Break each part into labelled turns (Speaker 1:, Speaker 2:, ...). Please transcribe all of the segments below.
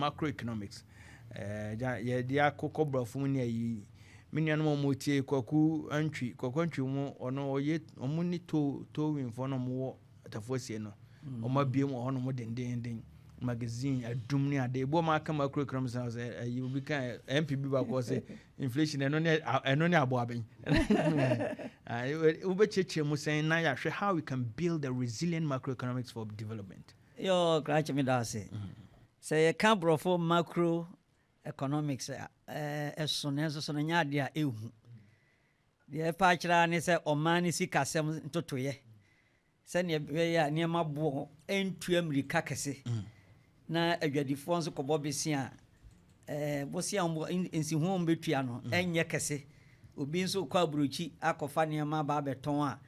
Speaker 1: Macroeconomics, yɛde akokɔ borɔfo mu ne ayi. Me nuanom a ɔmo tie, Kwaku Antwi, Kwaku Antwi mu, ɔno ɔyɛ ɔmo ne to towinfoɔ na ɔmo wɔ Atafoɔ sie no, ɔmo abie mu wɔ hɔnom dendenden, magazine adum ne ade ebi. Ɔmo aka macroeconomics na sɛ ɛyi obi ka NPP baako sɛ inflation, ɛno ne aboa bɛn. Wobɛkyerɛkyerɛ mu sɛn na yɛahwɛ how we can build a resilient macroeconomics for development?
Speaker 2: Yo, krakye, me da ase. Sɛ yɛka borɔfo macro economics a, ɛso no nso so no nyɛ adeɛ a ɛhu. Deɛ ɛpa akyerɛ ne sɛ ɔman ne sikasɛm ntotoyɛ sɛnea ɛbɛyɛ a nneɛma boɔ ɛntua mmirika kɛse, na adwadifoɔ nso kɔbɔ besia a, bosia nsiho a wɔbɛtua no ɛnyɛ kɛse. Obi nso kɔ aburokyi akɔfa nneɛma aba abɛtɔn a,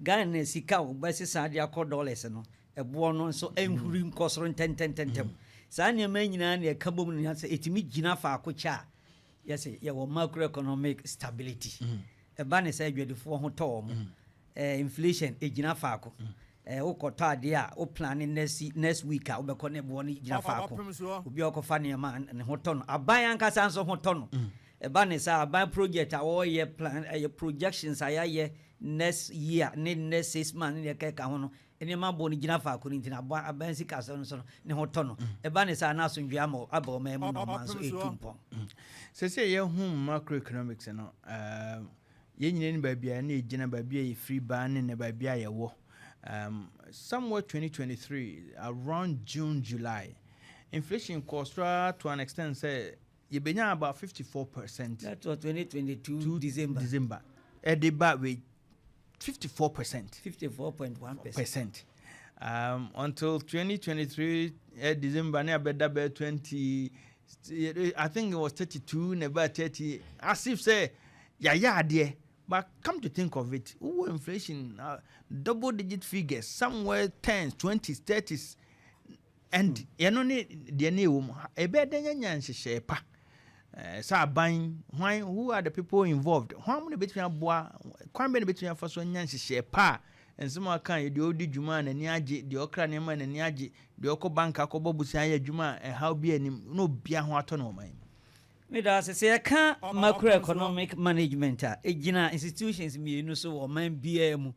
Speaker 2: Ghana sika a wɔbɛsesa de akɔ dollars no, ɛboɔ no nso ɛnhuri nkɔ soro ntɛntɛntɛntɛm. Saa nneɛma nyinaa na ɛka bom no sɛ ɛtumi gyina faako kyɛ a, yɛsɛ yɛwɔ macroeconomic stability. Ɛba ne sɛ adwadifoɔ ho tɔ wɔ mo, inflation ɛgyina faako, wokɔtɔ adeɛ a wo plan next week a wobɛkɔ, ne boɔ no gyina faako. Obi a ɔkɔfa nneɛma a, ne ho tɔ no. Aban ankasa nso ho tɔ no. Ɛba ne sɛ aban project a wɔyɛ plan, ɛyɛ projections a yɛayɛ next year ne next 6 months ne deɛ ɛkeka ho no, nneɛma bɔ no gyina faako no nti na aban sika asɛm no so no ne ho tɔ no. Ɛba ne saa na asomdwe ama aba ɔman mu na ɔman nso ɛtu mpɔn.
Speaker 1: Sɛ yɛhu macroeconomics no, yɛn nyina ne baabi a ne yɛgyina, baabi a yɛfiri baa ne baabi a yɛwɔ, somewhere 2023 around June, July, inflation kɔɔ soro to an extent sɛ yɛbɛnya about 54%.
Speaker 2: That was 2022 December.
Speaker 1: December ɛde ba wei, 54%.
Speaker 2: 54.1%.
Speaker 1: Percent until 2023 December ne abɛda bɛɛ 20, I think it was 32 na ɛbaa 30, as if sɛ yɛayɛ adeɛ. But come to think of it, wowɔ inflation double digit figures somewhere, tens, twenties, thirties, and yɛno ne deɛ ne ɛwɔ mu. Ɛbɛyɛ dɛn yɛnya nhyehyɛe pa sɛ aban hwan, who are the people involved, hwan mu na bɛtumi aboa, kwan bɛ na bɛtumi afa so anya nhyehyɛe pa a nsɛm a aka yi, deɛ ɔdi dwuma a n'ani agye, deɛ ɔkra nneɛma a n'ani agye, deɛ ɔkɔ bank akɔbɔ bosia ayɛ adwuma a ɛhaw bi anim na obia ho atɔ no ɔman mu?
Speaker 2: Meda ase. Sɛ yɛka macroeconomic management a, ɛgyina institutions mmienu so wɔ ɔman biara mu.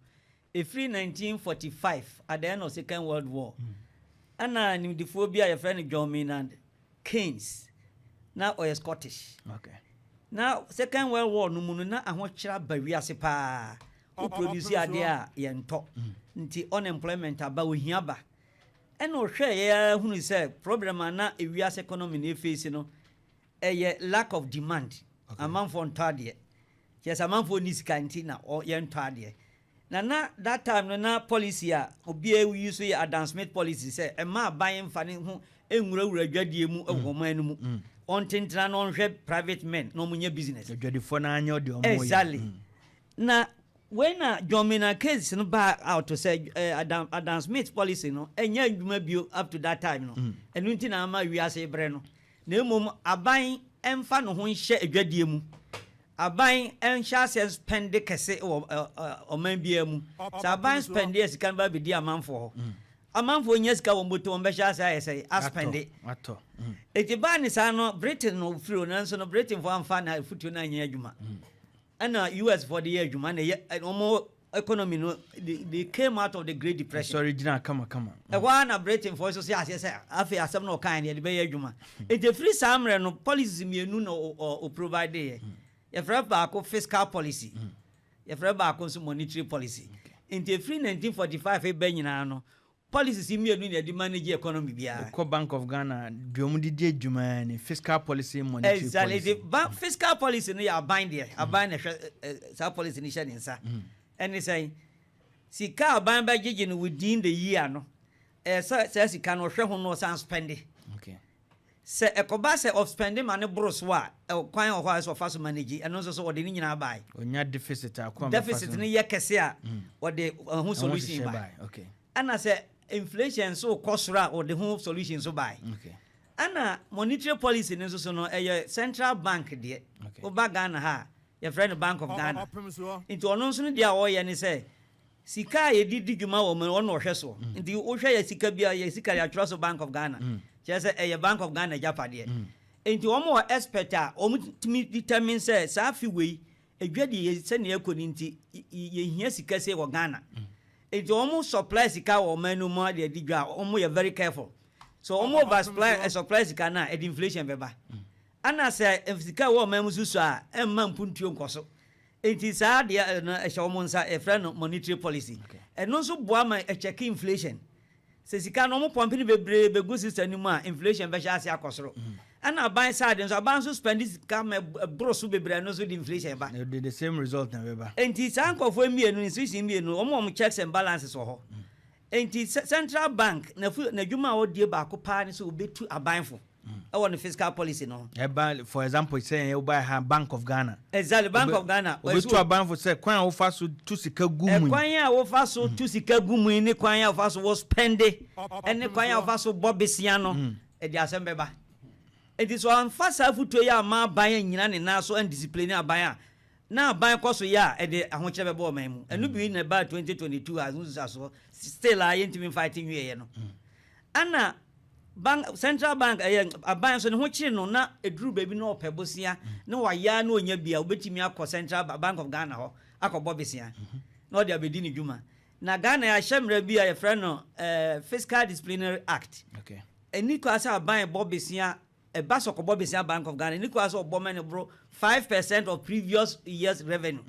Speaker 2: Ɛfiri 1945, at the end of Second World War, ɛna nimdifoɔ bi a yɛfrɛ no John Maynard Keynes, na ɔyɛ Scottish, na Second World War no mu no, na ahokyerɛ aba wiase paa. Wo produce adeɛ a yɛntɔ, nti unemployment aba, ohia ba. Ɛna ɔhwɛ yɛ hunu sɛ problem a na ewiase economy na eface no ɛyɛ lack of demand. Amanfoɔ ntɔ adeɛ, kyerɛ sɛ amanfoɔ ni sika nti na yɛntɔ adeɛ. Na that time no, na policy a obiara yi so yɛ Adam Smith policy, sɛ ɛma aban mfa ne ho nwurawura adwadie mu wɔ ɔman no mu, ɔntentena na ɔnhwɛ private men na ɔmo nyɛ business.
Speaker 1: Adwadifoɔ no anyɛ ɔde ɔmo yɛ.
Speaker 2: Exactly. Na when na John Maynard Keynes no ba out sɛ Adam Smith policy no ɛnyɛ adwuma bio up to that time no, ɛno nti na ama wiase brɛ no, na mmom aban ɛmfa ne ho nhyɛ adwadie mu, aban ɛnhyɛ aseɛ spend kɛse wɔ ɛ ɛ ɔman biara mu. Sɛ aban spend yɛ, sika no ba bɛdi amanfoɔ hɔ. Amanfoɔ nya sika wɔ moto, wɔn bɛhyɛ ase ayɛ sɛ aspend.
Speaker 1: Atɔ.
Speaker 2: Eti baa ne saa no, Britain no firi o, nanso no Britain fo amfa na afutuo no anyɛ adwuma, ɛna US fo de yɛ adwuma na ɛyɛ wɔn economy no, they came out of the Great Depression.
Speaker 1: Sɔre gyina kamakama.
Speaker 2: Ɛhɔ ara na Britain fo nso sɛ aseɛ sɛ afei asɛm na ɔkan no yɛde bɛyɛ adwuma. Eti efiri saa mmerɛ no, policies mmienu na ɔ provide yɛ. Yɛfrɛ baako fiscal policy, yɛfrɛ baako nso monetary policy. Nti efiri 1945 eba nyinaa no, policies mmienu na yɛde manage economy biara.
Speaker 1: Wokɔ Bank of Ghana, deɛ ɔmo de di adwuma ne fiscal policy, monetary
Speaker 2: policy.
Speaker 1: Policy.
Speaker 2: Fiscal policy no yɛ aban deɛ. Aban na ɛhwɛ saa policy no hyɛ ne nsa. Ɛne sɛn? Sika a aban bɛgyegye no within the year no, ɛyɛ sɛ saa sika no ɔhwɛ ho na ɔsan spend. Sɛ ɛkɔba sɛ ɔspend ma ne boro so a, kwan wɔ hɔ a ɛsɛ ɔfa so manage. Ɛno nso so ɔde ne nyinaa bae.
Speaker 1: Onya deficit a, kwan bɛfa
Speaker 2: deficit
Speaker 1: so
Speaker 2: no yɛ kɛse a, ɔde ɛho
Speaker 1: ɛho
Speaker 2: solution
Speaker 1: hyehyɛ
Speaker 2: bae.
Speaker 1: Bae. Okay.
Speaker 2: Ɛna sɛ inflation nso kɔ soro a, ɔde ho solution nso bae. Ɛna monetary policy no nso so no, ɛyɛ central bank deɛ. Woba Ghana ha a, yɛfrɛ no Bank of Ghana. Nti ɔno nso no deɛ a ɔyɛ ne sɛ sika a yɛde di dwuma wɔ mu no, ɔno ɔhwɛ soɔ. Nti wohwɛ yɛ sika bi a, yɛ sika yɛatwerɛ so Bank of Ghana. Kyerɛ sɛ ɛyɛ Bank of Ghana agyapadeɛ. Nti wɔn wɔ expert a wɔn tumi determine sɛ saa afe wei adwadie yɛ sɛnea ɛkɔ no nti yɛhia sika sei wɔ Ghana. Nti wɔn supply sika wɔ ɔman no mu de adi dwa a, wɔn yɛ very careful. So wɔn over supply supply sika no a, ɛde inflation bɛba. Ana sɛ sika wɔ ɔman mu soso a, ɛmma mpuntuo nkɔ so. Nti saa adeɛ no ɛhyɛ wɔn nsa, yɛfrɛ no monetary policy. Ɛno nso boa ma ɛcheck inflation. Sɛ sika no ɔmo pump no bebree bɛgu system no mu a, inflation bɛhyɛ ase akɔ soro. Ɛna aban side nso, aban nso spend sika ma ɛboro so bebree, ɛno nso de inflation ba.
Speaker 1: The same result na bɛba.
Speaker 2: Nti saa nkurɔfoɔ mmienu, institution mmienu, wɔn checks and balances wɔ hɔ. Nti central bank nafu n'adwuma a ɔdie baako paa ne sɛ obetu abanfo ɛwɔ ne fiscal policy no ho.
Speaker 1: Ɛba, for example, sɛ yɛn woba ha, Bank of Ghana.
Speaker 2: Exactly, Bank of Ghana.
Speaker 1: Obetu abanfo sɛ kwan a wofa so tu sika gu mu yi.
Speaker 2: Ɛkwan a wofa so tu sika gu mu yi ne kwan a wofa so wɔ spend ɛne kwan a wofa so bɔ besia no, ɛde asɛm bɛba. Nti so amfa saa afotuo yi ama aban anyina ne nan so andiscipline aban a, na aban kɔ so yɛ a, ɛde ahokyerɛ bɛbɔ ɔman mu. Ɛno bi na ɛbaa 2022 a nsusuasoɔ still a yɛntumi mfa te nwieɛ no. Ana bank, central bank, ɛyɛ aban so ne ho kyere no na ɛduru baabi na ɔpɛ bosea na wayɛ na ɔnya bi a, wobɛtumi akɔ Central Bank of Ghana hɔ akɔbɔ bosea na ɔde abɛdi ne dwuma. Na Ghana yɛahyɛ mmerɛ bi a yɛfrɛ no Fiscal Disciplinary Act. Ɛni kwa sɛ aban bɔ bosea, ɛba sɛ ɔkɔbɔ bosea Bank of Ghana, ɛni kwa sɛ ɔbɔ ma ne boro 5% of previous year's revenue.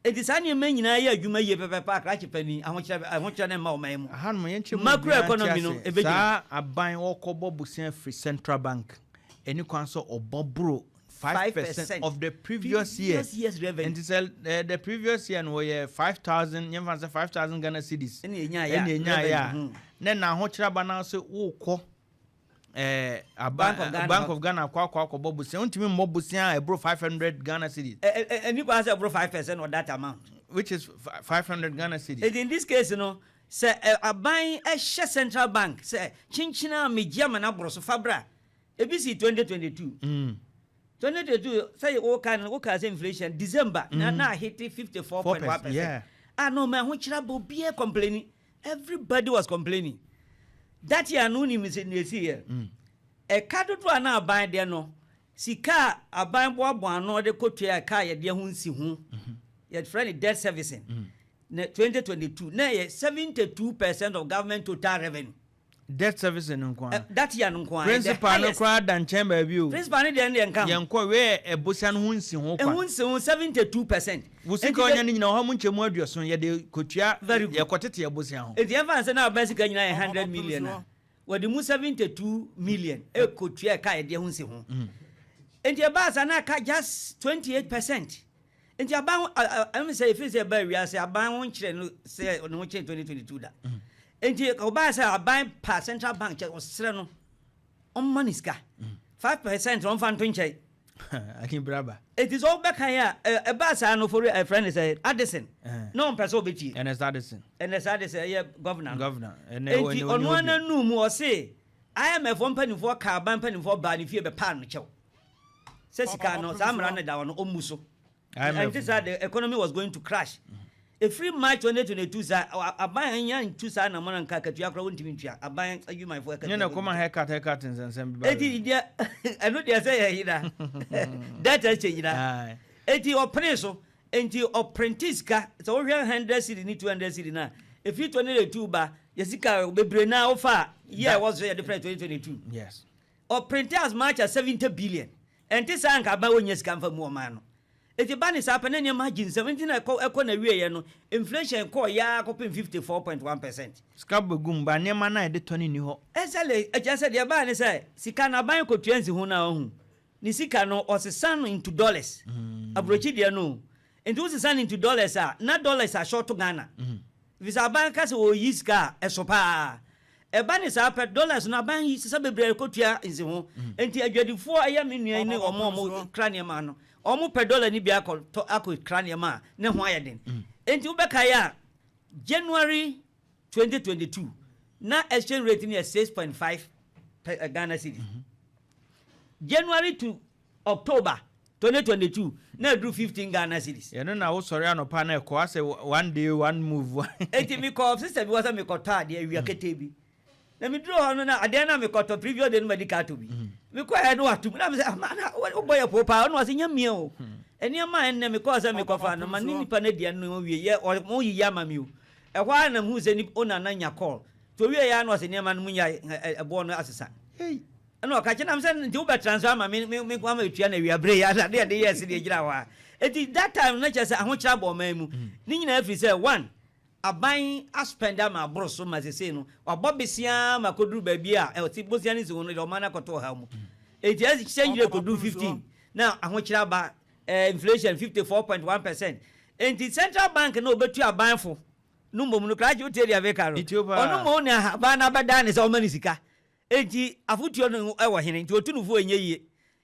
Speaker 2: Eti saa nneɛma nyinaa yɛ adwuma yie pɛpɛpɛ, akrakye pani ahokyerɛ ne mma ɔman mu.
Speaker 1: Ahanom yɛnkyɛ mu.
Speaker 2: Macro
Speaker 1: obiara
Speaker 2: economy
Speaker 1: nte
Speaker 2: no,
Speaker 1: ase.
Speaker 2: ɛbɛgyina.
Speaker 1: Saa aban wɔkɔbɔ bosea firi central bank, ɛni kwan sɛ ɔbɔ boro 5%
Speaker 2: 5%
Speaker 1: of the previous year.
Speaker 2: Previous year's revenue.
Speaker 1: Nti sɛ the previous year no wɔyɛ 5,000, yɛmfa sɛ 5,000 Ghana cedis
Speaker 2: ɛne ɛnyaeɛ a,
Speaker 1: ɛne ɛnyaeɛ a,
Speaker 2: revenue,
Speaker 1: ne na ahokyerɛ aba no sɛ wokɔ aba,
Speaker 2: Bank of Ghana
Speaker 1: Bank
Speaker 2: hɔ.
Speaker 1: of Ghana akɔ akɔbɔ bosea, wontumi mmɔ bosea a ɛboro 500 Ghana cedis.
Speaker 2: Ɛni kwan sɛ ɛboro 5% of that amount.
Speaker 1: Which is 500 Ghana cedis.
Speaker 2: Eti in this case no, sɛ aban ɛhyɛ central bank sɛ kyenkyena a megye ama no aboro so fa bra, ebi si 2022. 2022 sɛ woka no, woka sɛ inflation December na ahit 54.1%. Ah no, ma ahokyerɛ aba, obiara complaining, everybody was complaining that year no. Wonim sɛ nea ɛsi yɛ ɛka dodoɔ a na aban deɛ no, sika a aban boaboa ano de kɔtua ɛka a yɛde ho nsi ho, yɛfrɛ no debt servicing, na 2022 na ɛyɛ 72% of government total revenue.
Speaker 1: Debt service no nko ara?
Speaker 2: That year no nko ara.
Speaker 1: Principal no koraa da nkyɛn baabi o.
Speaker 2: Principal no deɛ no deɛ nka ho.
Speaker 1: Yɛnkɔ wei, ɛbosia no ho nsi ho
Speaker 2: ɛho
Speaker 1: kwan.
Speaker 2: Nsi ho 72%.
Speaker 1: Wo sika ɔnya no nyina ɔha mu nkyɛmu 70 yɛde kɔtua.
Speaker 2: Very good.
Speaker 1: Yɛkɔtete ɛbosia ho.
Speaker 2: Eti yɛmfa nsɛ na aban sika nyinaa yɛ 100 million a, wɔde mu 72 million ɛkɔtua ɛka yɛdeɛ ho nsi ho. Nti ɛbaa sa na aka just 28%. Nti aban ho ɛm sɛ ɛfiri sɛ ɛbaa wiase, aban ho nkyerɛ no sɛ ne ho kyerɛ 2022 da. Nti ɔbaa sɛ aban pa central bank kyɛ, ɔsrɛ no ɔmma ne sika 5% ɔmfa nto nkyɛn.
Speaker 1: Akebraba.
Speaker 2: Eti sɛ wobɛka yi a, ɛbaa saa no fori, ɛfrɛ ne sɛ Addison na ɔmpɛ sɛ ɔbɛtie.
Speaker 1: Ernest Addison.
Speaker 2: Ɛnɛ saa de sɛ ɛyɛ governor no.
Speaker 1: Governor ɛnɛ.
Speaker 2: Enti ɔno ana nu mu ɔse IMF mpanimfoɔ ka aban mpanimfoɔ baa ne fie bɛpaa no kyɛw sɛ sika no saa mmara no da hɔ no ɔmmu so. Ɛnti saa the economy was going to crash. Ɛfiri March 2022 saa aban anya ntu saa namɔ no nka akatua koraa wɔntumi ntua aban adwumayɛfoɔ akatua.
Speaker 1: Nyɛ na kɔma haircut nsɛnsɛm bi ba.
Speaker 2: Enti deɛ ɛno deɛ sɛ yɛ yera debt exchange yera. Enti ɔpene so, enti ɔprint sika. Sɛ wohwɛ 100 cedi ne 200 cedi no a, ɛfiri 2022 ba, yɛ sika bebree na wofa a yɛ ɛwɔ so yɛde prɛ 2022. Ɔprint as much as 70 billion. Ɛnte saa nka aban wɔnya sika mfa mu ɔman no. Enti ba ne saa pɛ na nneɛma agye nsɛm. Nti na ɛkɔ na wieɛ no, inflation kɔɔ yaa kɔpem 54.1%.
Speaker 1: Sika bɛgum ba, nneɛma no a yɛde tɔ no nni hɔ.
Speaker 2: Ɛsɛle ɛkyerɛ sɛ deɛ baa ne sɛ sika no aban kɔtua nsi ho no a, ɔhu ne sika no ɔsesa no into dollars, aburokyi deɛ no. Nti wosesa no into dollars a, na dollars ahyɛ Ghana ɛfiri sɛ aban ka sɛ wɔyi sika a ɛso paa. Ɛba ne saa pɛ, dollars no aban yi sesa bebree kɔtua nsi ho. Nti adwadifoɔ, ɛyɛ me nua yi ne ɔmo a ɔmo kra nneɛma no, ɔmo pɛ dollar no bi akɔtɔ akɔkra nneɛma a ne ho ayɛ den. Nti wobɛkaeɛ a, January 2022 na exchange rate no yɛ 6.5 per Ghana cedi. January to October 2022 na ɛduru 15 Ghana cedis.
Speaker 1: Yɛno na wosɔre anɔpa na ɛkɔ asɛ one day one move.
Speaker 2: Eti mekɔ sister bi wɔ sɛ mekɔtɔ adeɛ awia ketee bi. Na meduru hɔ no, na adeɛ no a mekɔtɔ previous day no, madi ka atɔ bi. Mekɔɛ no, watom na mesɛ, "Ah, na wobɔ yɛ po paa." Ɔno ɔsɛ nya mia o, nneɛma a ɛnnɛ mekɔɔ sɛ mekɔfa no ma ne nipa no aduane no wie yɛ ɔmo yiyi ama me o. Ɛhɔ a na mehu sɛ ɔna nya call nti owie yɛ a, na ɔsɛ nneɛma no mu nya ɛboɔ no asesa. Ɛna ɔka kyerɛ nam sɛ nti wobɛ transfer ama me me me ama etua na awia bere yɛ ade ade yɛ ɛsi deɛ gyina hɔ a. Eti that time na kyerɛ sɛ ahokyerɛ abɔ ɔman mu ne nyinaa, firi sɛ one, aban aspend ama aboro so ma sese no wabɔ besia ma koduru baabi a ɛwɔ bosia ne si ho no deɛ, ɔman no akɔtɔ ɔhaw mu. Eti exchange rate koduru 15 na ahokyerɛ aba, inflation 54.1%. Enti central bank na obetu abanfo no mmom no krakye wotie deɛ meka no.
Speaker 1: Nti o paa.
Speaker 2: Ɔno mmom ne aban no abɛda ne sɛ ɔma ne sika, enti afotuo no ɛwɔ hene nti otu no fo ɛnyɛ yie.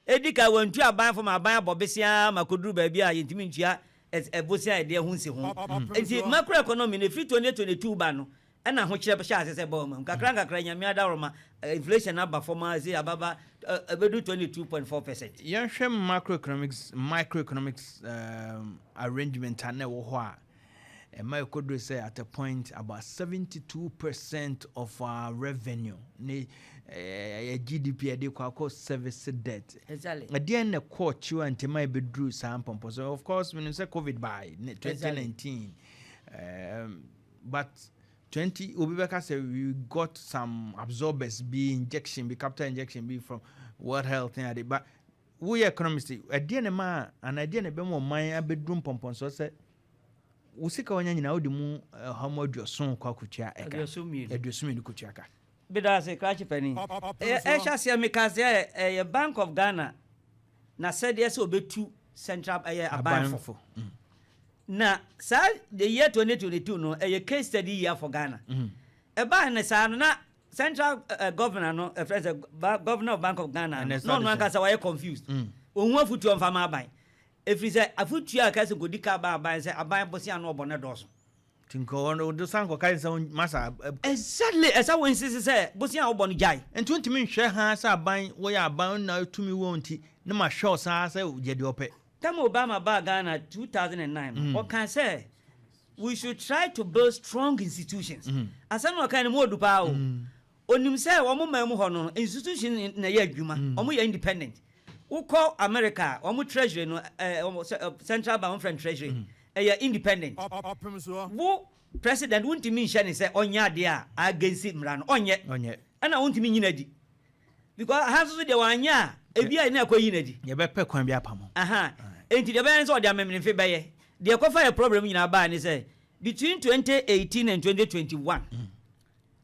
Speaker 2: Edi ka wɔntu abanfo ma aban abɔ besia ma koduru baabi a yɛntumi ntua ɛbosia a yɛde ɛho nsi ho. Nti macro economy no, efiri 2022 ba no, ɛna ahokyerɛ hyɛ ase sɛ bɔɔ ma nkakra nkakra. Nyame adaworoma, inflation aba fam a ɛsɛ ababa ɛbɛdu 22.4%.
Speaker 1: Yɛnhwɛ macroeconomics, microeconomics arrangement a na ɛwɔ hɔ a ɛma ɛkɔduru sɛ at a point about 72% of our revenue ne GDP yɛde kɔ akɔ service debt. Ɛdeɛn na ɛkɔɔ kyiwa ntɛm a ɛbɛduru saa mpɔmpɔ so? Of course, menim sɛ COVID by 2019, but 20 obi bɛka sɛ we got some absorbers bi, injection bi, capital injection bi from World Health ne ade, but woyɛ economist, ɛdeɛn na ma anaa ɛdeɛn na ɛbɛma ɔman abɛduru mpɔmpɔnsoɔ sɛ wo sika wɔnya nyinaa wode mu 170 kɔ akɔtua ɛka?
Speaker 2: 72.
Speaker 1: 72 kɔtua ka.
Speaker 2: Bida ase, krakye panin. Ɛhyɛ aseɛ meka sɛ ɛyɛ Bank of Ghana na sɛdeɛ sɛ obɛtu central ɛyɛ abanfo. Na saa the year 2022 no ɛyɛ case study year for Ghana. Ɛbaa ne saa no na central governor no, ɛfrɛ sɛ governor of Bank of Ghana no,
Speaker 1: Ernest
Speaker 2: na ɔno
Speaker 1: Addison.
Speaker 2: Ankasa wayɛ confused. Ohun afutuo mfa ma aban, ɛfiri sɛ afutuo a kɛsɛ nkɔdi ka ba aban sɛ aban bosia no ɔbɔ ne dɔɔso.
Speaker 1: Nti nka ɔno wode san kɔka sɛ masa
Speaker 2: Exactly, ɛsɛ wɔn nsisi sɛ bosia a wɔbɔ no gyae.
Speaker 1: Nti wontumi nhwɛ ha sɛ aban woyɛ aban na tumi wɔ nti ne ma hwɛ wo saa sɛ yɛ deɛ ɔpɛ.
Speaker 2: Tam Obama baa Ghana 2009 no, ɔka sɛ we should try to build strong institutions. Asɛm na ɔka no mu ɔdu paa o. Onim sɛ wɔn man mu hɔ no, institution na ɛyɛ adwuma, wɔn yɛ independent. Wokɔ America, wɔn treasury no, wɔn central bank, wɔn frɛ no treasury, ɛyɛ independent. Wo president wontumi nhyɛ ne sɛ ɔnyɛ adeɛ a against mmara no, ɔnyɛ.
Speaker 1: Ɔnyɛ.
Speaker 2: Ɛna wontumi nyina di because ha nso so deɛ wanyɛ a, ebi a ne akɔ yi n'adi.
Speaker 1: Yɛbɛpɛ kwan bi apam ho.
Speaker 2: Aha, enti deɛ bɛyɛ ne sɛ ɔde amemmenemfe bɛyɛ deɛ kɔfa yɛ problem nyinaa baa ne sɛ between 2018 and 2021,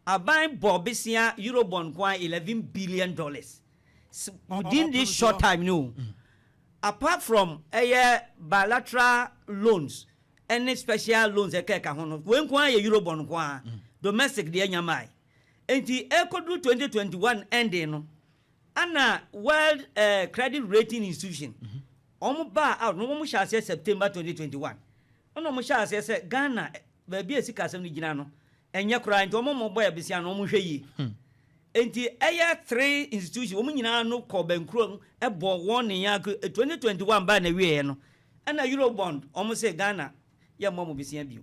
Speaker 2: aban bɔ besia Eurobond kwan $11 billion within this short time no. Apart from ɛyɛ bilateral loans ɛne special loans ɛka ɛka ho no, wei nko ara yɛ Eurobond nko ara, domestic deɛ nyamae. Enti ɛkɔduru 2021 ending no, ana World Credit Rating Institution wɔn baa out no, wɔn hyɛ aseɛ September 2021, ɛna wɔn hyɛ aseɛ sɛ Ghana baabi a sika asɛm no gyina no ɛnyɛ koraa, nti wɔn mo bɔ ɛbesia no, wɔn hwɛ yie. Nti ɛyɛ three institution, wɔn nyinaa no kɔ bɛnkurom ɛbɔ wɔn ne yan. 2021 baa na wieɛ no, ɛna Eurobond wɔn sɛ Ghana yɛ mmɔ mo besia bio.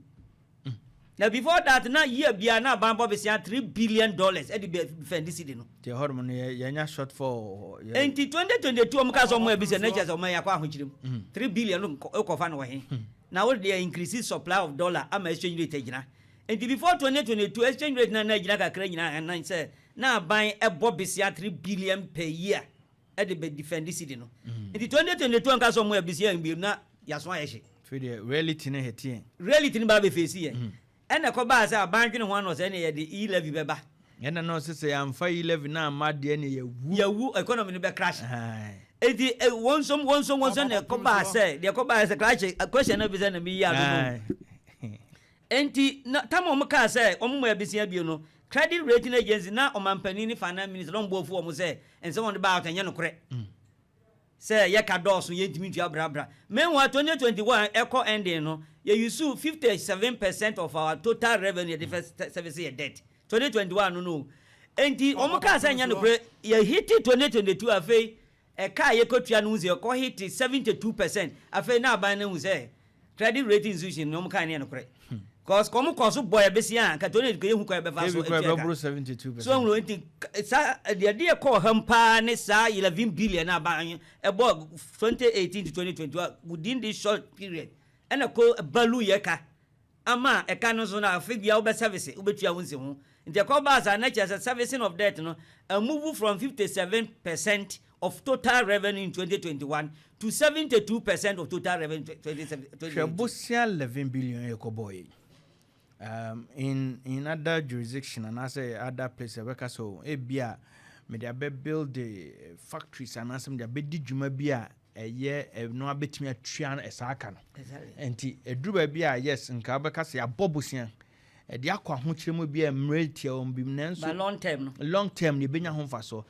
Speaker 2: Na before that na year bia na aban bɔ besia $3 billion ɛde bɛ fɛndi cedi no.
Speaker 1: Nti ɛhɔ nom no yɛnya shortfall
Speaker 2: Nti 2022 ɔmo ka sɛ ɔmo abisa na kyerɛ sɛ ɔmo yɛ akɔ ahokyere mu. 3 billion no ɛkɔfa no wɔ he? Na wode deɛ increase supply of dollar ama exchange rate agyina. Nti before 2022, exchange rate na agyina kakra nyinaa ɛnan sɛ na aban ɛbɔ besia 3 billion per year ɛde bɛ defend cedi no. Nti 2022 nka sɛ ɔmo abisa yɛn bio na yaso ayɛ hye.
Speaker 1: Afei deɛ reality no hɛte yɛn.
Speaker 2: Reality no ba bɛfɛsi yɛn, ɛna ɛkɔbaa sɛ aban dwene ho ano sɛ ɛne yɛde e-levy bɛba.
Speaker 1: Ɛna na ɔsɛ sɛ yɛamfa e-levy no amma deɛ ne yɛwu.
Speaker 2: Yɛwu, economy no bɛ crash.
Speaker 1: Aye.
Speaker 2: Eti wɔn nso wɔn nso wɔn nso na ɛkɔbaa sɛ deɛ ɛkɔbaa sɛ krakye question no bi sɛ na mi yi adodo. Nti na tam a wɔn kaa sɛ wɔn mu abisia bio no, credit rating agency na ɔmampanin ne finance minister na wɔn bu afu wɔn sɛ nsɛm wɔn de ba out ɛnyɛ nokorɛ sɛ yɛka dɔɔso, yɛntumi ntua brabra. Meanwhile, 2021 ɛkɔ ending no, yɛ use 57% of our total revenue yɛde fɛ service yɛ debt 2021 no. Nti wɔn kaa sɛ ɛnyɛ nokorɛ, yɛ hit 2022. Afei ɛka a yɛkɔtua no ho sɛ yɛkɔ hit 72%. Afei na aban no hu sɛ credit rating institution na wɔn kaa ne yɛ nokorɛ. Cause kɔm kɔ so bɔ yɛ besia a, nka 20 yɛhu kwan yɛbɛfa so
Speaker 1: ebi kora
Speaker 2: atua ka.
Speaker 1: Ɛbɛboro 72%.
Speaker 2: So nhuro nti saa deɛ deɛ kɔɔ ham paa ne saa 11 billion a aban ɛbɔ 2018 to 2021 within this short period, ɛna ko balu yɛ ka ama ɛka no nso no, afe bia wobɛ service, wobɛtua wo nsi ho. Nti ɛkɔ baa saa na kyerɛ sɛ servicing of debt no a move from 57% of total revenue in 2021 to 72% of total revenue in 2022.
Speaker 1: Hwɛ, bosia 11 billion yɛ kɔbɔɔ yi, in other jurisdiction anaasɛ other place, ɛbɛka sɛ ebi a mede abɛ build the factories anaasɛ mede abɛdi dwuma bi a ɛyɛ ɛno abɛtumi atua no ɛsaa ka no. Nti ɛduru baabi a, yes, nka wobɛka sɛ yɛabɔ bosia ɛde akɔ ahokyerɛ mu bi a mmerɛ tia wɔn bi, nanso
Speaker 2: but long term no,
Speaker 1: long term no yɛbɛnya ho mfasoɔ.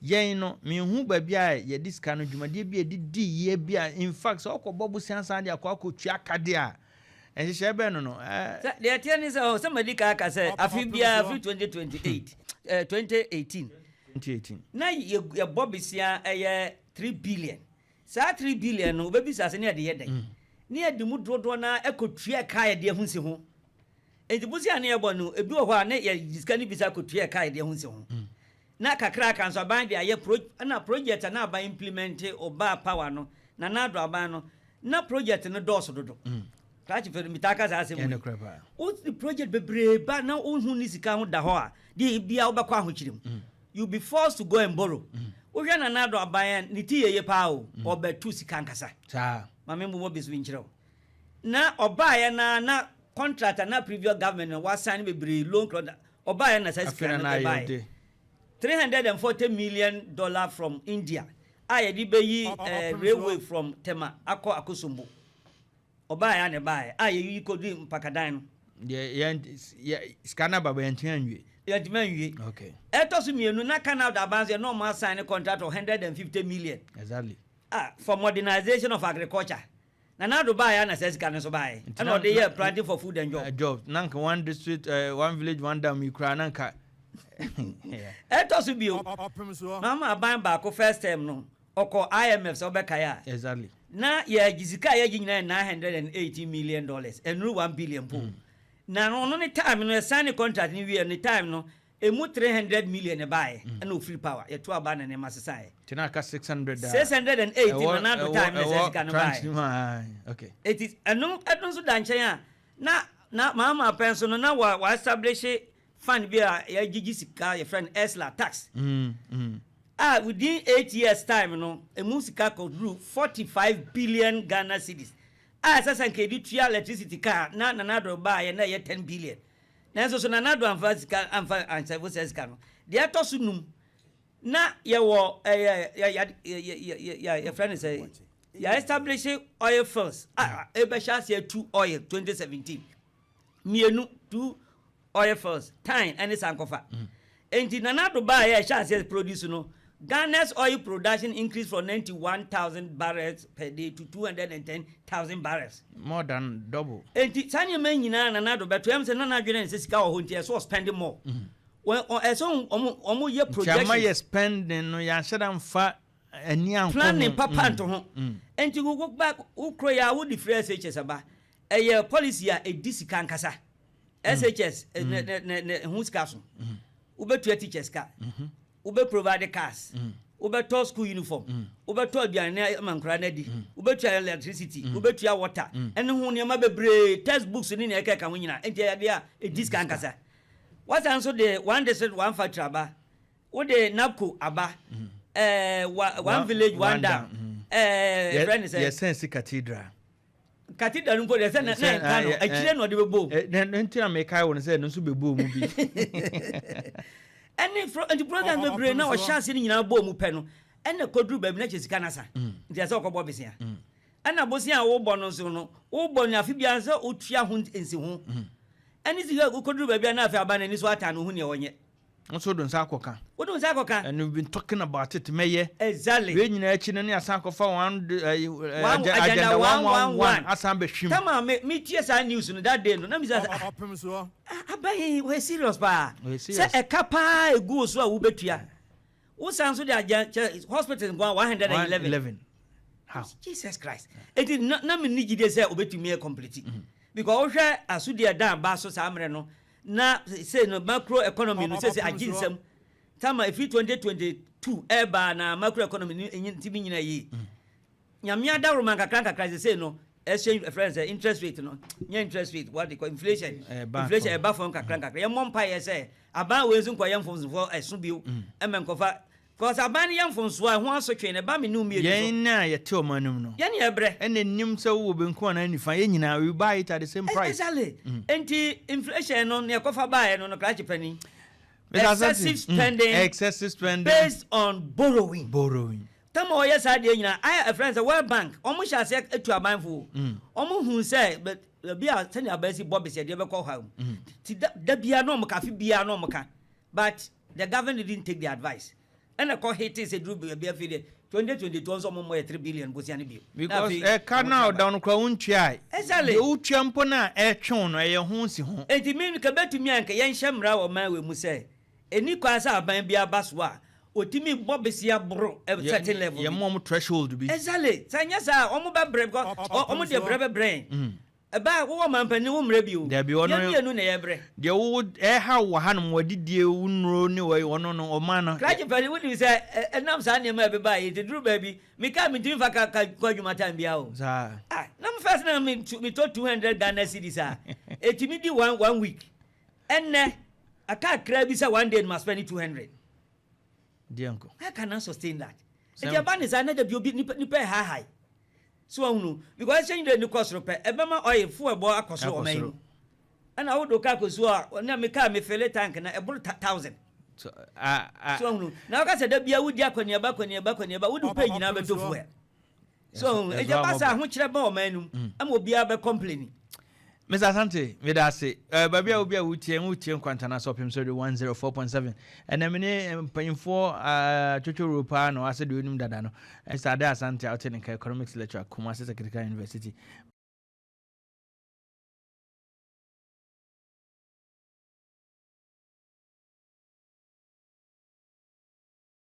Speaker 1: Yɛn no, mehu baabi a yɛde sika no dwumadeɛ bi a yɛde di yie bi a, in fact, sɛ ɔkɔbɔ bosia san de akɔ akɔtua kadeɛ a ɛhyehyɛ bɛn no.
Speaker 2: Sɛ deɛ ɛteɛ ne sɛ sɛ madi ka aka sɛ afe biara firi 2028, 2018,
Speaker 1: 2018.
Speaker 2: Na yɛbɔ besia ɛyɛ 3 billion. Saa 3 billion no, wobɛbisa sɛ ne yɛde yɛ dɛn? Ne yɛde mu dodoɔ no ɛkɔtua ka yɛde ahu si ho. Enti bosia ne yɛbɔ no, ebi wɔ hɔ a ne yɛ sika no bisa kɔtua ka yɛde ahu si ho, na kakra ka nso aban de ayɛ pro, ɛna project a na aban implement. Ɔbaa power no na nado aban no na project no dɔɔso dodo. Krakye fɛ mitaa ka saa asɛm
Speaker 1: ɛne
Speaker 2: wei.
Speaker 1: Korɛ paa.
Speaker 2: Wodi project bebree ba na wohu ne sika ho da hɔ a, deɛ bia wobɛkɔ ahokyere mu, you be forced to go and borrow. Wohwɛ Nana Addo aban a, ne ti yɛye paa o, ɔbɛtu sika nkasa. Maame mbobɔ bi so bi nkyerɛ wo. Na ɔbaeɛ na contract a na previous government no wasan bebree, loan contract, ɔbaeɛ na saa
Speaker 1: afei
Speaker 2: sika
Speaker 1: na
Speaker 2: no
Speaker 1: na ayɛ
Speaker 2: ɛbaeɛ
Speaker 1: de
Speaker 2: $340 million from India a yɛde bɛyi
Speaker 3: Ɔpem
Speaker 2: railway
Speaker 3: so.
Speaker 2: from Tema akɔ Akosombo. Ɔbaeɛ a na ɛbaeɛ a yɛyi kɔdi mpakadan no.
Speaker 1: Deɛ yɛn yɛ sika no aba ba, yɛntumi anwie.
Speaker 2: Yɛntumi anwie. Ɛtɔ so mmienu, na Canada aban so yɛ na ɔmo asign ne contract of 150 million ah, for modernization of agriculture. Na nado baeɛ a na saa sika no nso baeɛ.
Speaker 1: Nti
Speaker 2: ɛna
Speaker 1: na-
Speaker 2: ɔde
Speaker 1: na-
Speaker 2: yɛ Planting for Food and Job.
Speaker 1: Job na nka one district, one village, one dam yi koraa na nka.
Speaker 2: Ɛtɔ so bio,
Speaker 3: Ɔpem so.
Speaker 2: Mama aban baako first term no, ɔkɔ IMF, sɛ ɔbɛkae a, na yɛgye sika a yɛgye nyinaa yɛ $980 million, ɛnuru 1 billion po. Na ɔno ne time no, ɛsan ne contract no wie ne time no, emu 300 million baeɛ, ɛna ofiri power, yɛto aba na nneɛma sesaeɛ.
Speaker 1: Nti na aka 600 a
Speaker 2: 680 na nado time na sɛ sika no
Speaker 1: tranche
Speaker 2: baeɛ.
Speaker 1: no mu a, okay.
Speaker 2: Eti ɛno nso da nkyɛn a, na Mahama pɛn so no, na wa establish fund bi a yɛgyegye sika, yɛfrɛ no ESLA tax, a within 8 years time no, emu sika kɔduru 45 billion Ghana cedis a ɛsɛ sɛ nka yɛde tua electricity kaa. Na Nana Addo baayɛ na ɛyɛ 10 billion, nanso so Nana Addo amfa sika amfa ansɛfo sɛ sika no. Deɛ ɛtɔ so num, na yɛwɔ ɛyɛ yɛ yɛ yɛ yɛ yɛfrɛ no sɛ yɛ establish oil fields a ɛbɛhyɛ ase atu oil 2017, mmienu, two oil fields, Tain ɛne Sankofa. Nti Nana Addo baayɛ ɛhyɛ ase produce no, Ghana's oil production increased from 91,000 barrels per day to 210,000 barrels.
Speaker 1: More than double.
Speaker 2: Nti saa nneɛma nyinaa Nana Addo bɛto ɛm sɛ Nana adwene ne sɛ sika wɔ hɔ, nti ɛsɛ ɔspend more. Wɔn ɛsɛ ɔmo yɛ
Speaker 1: nti ama
Speaker 2: projections.
Speaker 1: Yɛ spending no, yɛanhyɛ da mfa ani ankɔ
Speaker 2: Planning
Speaker 1: ho.
Speaker 2: papa nto ho. Nti wo ba wo kuro yi a wode free SHS aba, ɛyɛ policy a ɛdi sika nkasa. SHS ne ho sika so, wobɛtua teachers ka, wobɛ provide cars, wobɛtɔ school uniform, wobɛtɔ aduane ama nkora no adi, wobɛtua electricity, wobɛtua water, ɛne ho nneɛma bebree, textbooks ne nea ɛkɛka ho nyinaa. Nti ɛyɛ adeɛ a ɛdi sika nkasa. Wasan nso de One District One Factory aba, wode NABCO aba, one village one dam, ɛɛ fɛn ne sɛ
Speaker 1: yɛsɛn si cathedral.
Speaker 2: Cathedral no mpo deɛ, sɛ na nka no akyire na ɔde bɛbɔ mu.
Speaker 1: Nti na mekae wo no sɛ ɛno nso bɛbɔɔ mu bi.
Speaker 2: Ɛne nti program bebree na
Speaker 3: ɔpem
Speaker 2: ɔhyɛ ase no nyinaa bɔɔ mu pɛ no, ɛna kɔduru baabi na kyɛ sika no sa, nti ɛsɛ ɔkɔbɔ besia. Ɛna bosia a wobɔ no nso no, wobɔ no afe biara sɛ wotua ho nsi ho, ɛne sika kɔduru baabi a, na afei aba n'ani so ata no ho neɛ ɔnyɛ.
Speaker 1: Nso do nsa akɔka.
Speaker 2: Wode wo nsa akɔka.
Speaker 1: And we've been talking about it, mɛyɛ
Speaker 2: Exactly.
Speaker 1: Wei nyinaa akyi no, ne asan akɔfa one
Speaker 2: Agenda
Speaker 1: agenda
Speaker 2: 111.
Speaker 1: 111 asan bɛhwim.
Speaker 2: Tama me metie saa news no that day no, na misa sɛ, ah,
Speaker 3: Ɔpem so.
Speaker 2: Ah, aban wɔyɛ serious paa.
Speaker 1: Wɔyɛ serious.
Speaker 2: Sɛ ɛka paa egu wo so a wobɛtua, wosan so de agya kyɛ hospital nko a 111.
Speaker 1: 111, how?
Speaker 2: Jesus Christ! Eti na mi ni gyidie sɛ obetumi yɛ complete. Because wohwɛ asodi ɛda aba so saa mmerɛ no na sei no, macro economy no sɛ agye nsɛm tama ɛfiri 2022 ɛbaa na macro economy no ntimi nyina yie. Nyame adaworoma, nkakra nkakra sɛ sei no exchange, ɛfrɛ sɛ interest rate no, nyɛ interest rate, what they call inflation.
Speaker 1: Ɛba
Speaker 2: inflation
Speaker 1: fam.
Speaker 2: Ɛba fam kakra nkakra. Yɛmmɔ mpaeɛ sɛ aban wei nso nkɔyɛ mfomsofoɔ ɛso bio ɛmɛ nkɔfa, cause aban no yɛ mfomsoɔ a, ɛho asotwe no ɛba me ne wo mmienu so.
Speaker 1: Yɛn na yɛte ɔman no mu no,
Speaker 2: yɛne yɛbrɛ.
Speaker 1: Ɛna nim sɛ wowɔ benkum anaa nifa, yɛn nyinaa we buy it at the same price.
Speaker 2: Exactly. Nti inflation no, nea ɛkɔfa baeɛ no, krakye panin,
Speaker 1: Mr. Asante,
Speaker 2: excessive spending
Speaker 1: excessive spending
Speaker 2: based on borrowing.
Speaker 1: Borrowing.
Speaker 2: Tama ɔyɛ saa deɛ nyinaa ayɛ, ɛfrɛ sɛ World Bank, ɔmo hyɛ aseɛ atu abanfo. Ɔmo hu sɛ baabi a sɛnea aban si bɔ besi ɛdeɛ bɛkɔ ha mu ti da biara na ɔmo ka, afe biara na ɔmo ka, but the government didn't take the advice, ɛna kɔ hit sɛ duru baabi. Afei deɛ, 2022 nso ɔmo mmɔ yɛ 3 billion bosia no bio. Na
Speaker 1: Because
Speaker 2: afei,
Speaker 1: ɛka
Speaker 2: ɔmo
Speaker 1: no a
Speaker 2: tua ba.
Speaker 1: ɔda no koraa wontua.
Speaker 2: Exactly.
Speaker 1: Deɛ wotua mpo no a ɛtwew no, ɛyɛ ho si ho.
Speaker 2: Enti mi ka bɛtumi a, nka yɛnhyɛ mmara wɔ ɔman wɔ mu sɛ ɛni kwan sɛ aban bi aba so a otumi bɔ besia boro a certain level bi.
Speaker 1: Yɛmmɔ mo threshold bi.
Speaker 2: Exactly. Sɛ nyɛ saa, ɔmo bɛbrɛ because ɔmo deɛ brɛ bɛbrɛ ɛbaa wowɔ mampanin wo mmerɛ bi o.
Speaker 1: Dabi, ɔno-
Speaker 2: yɛn mmienu na yɛbrɛ.
Speaker 1: Deɛ wowo ɛha wɔ hanom, wɔdidie, wo nnuro ne ɔno no, ɔma no.
Speaker 2: Krakye panin, wonim sɛ ɛnam saa nneɛma a ɛbɛba yi nti duru baabi meka mentumi fa ka kɔ adwuma time bia o.
Speaker 1: Saa.
Speaker 2: Ah, na m first na metɔ 200 Ghana cedis a ɛtumi di one week. Ɛnnɛ aka akra bi sɛ one day no ma spend 200.
Speaker 1: Deɛ nkɔ.
Speaker 2: How can I sustain that?
Speaker 1: Sɛm-
Speaker 2: Nti ɛba ne saa na dabi obi nipa ɛhahae so ɔhunu because exchange rate ni kɔ soro pɛ, ɛbɛma oil fuel bɔ akɔ soro.
Speaker 1: Akɔ
Speaker 2: Ɔman yi
Speaker 1: soro.
Speaker 2: mu ɛna wodo kaa kɔ suo a, na me kaa me fill tank na ɛboro 1,000.
Speaker 1: So, ah,
Speaker 2: So ɔhunu na wɔka sɛ da bia wodi akɔneaba akɔneaba akɔneaba, wode pɛ nyinaa bɛtɔ fuel so
Speaker 1: Ɛso
Speaker 2: ɛgya ba
Speaker 1: amɔbɔ.
Speaker 2: sɛ ahokyerɛ ba ɔman no mu ama obiara bɛ complain.
Speaker 1: Mr. Asante, meda ase. Baabi a obi a wotie Nkwantana sɛ ɔpem so de 104.7. Ɛnɛ me ne mpanyimfoɔ twotworo paa na ɔasɛ deɛ onim dada no. Mr. Ade Asante a wote ne nka, economics lecturer, Kumasi Technical University.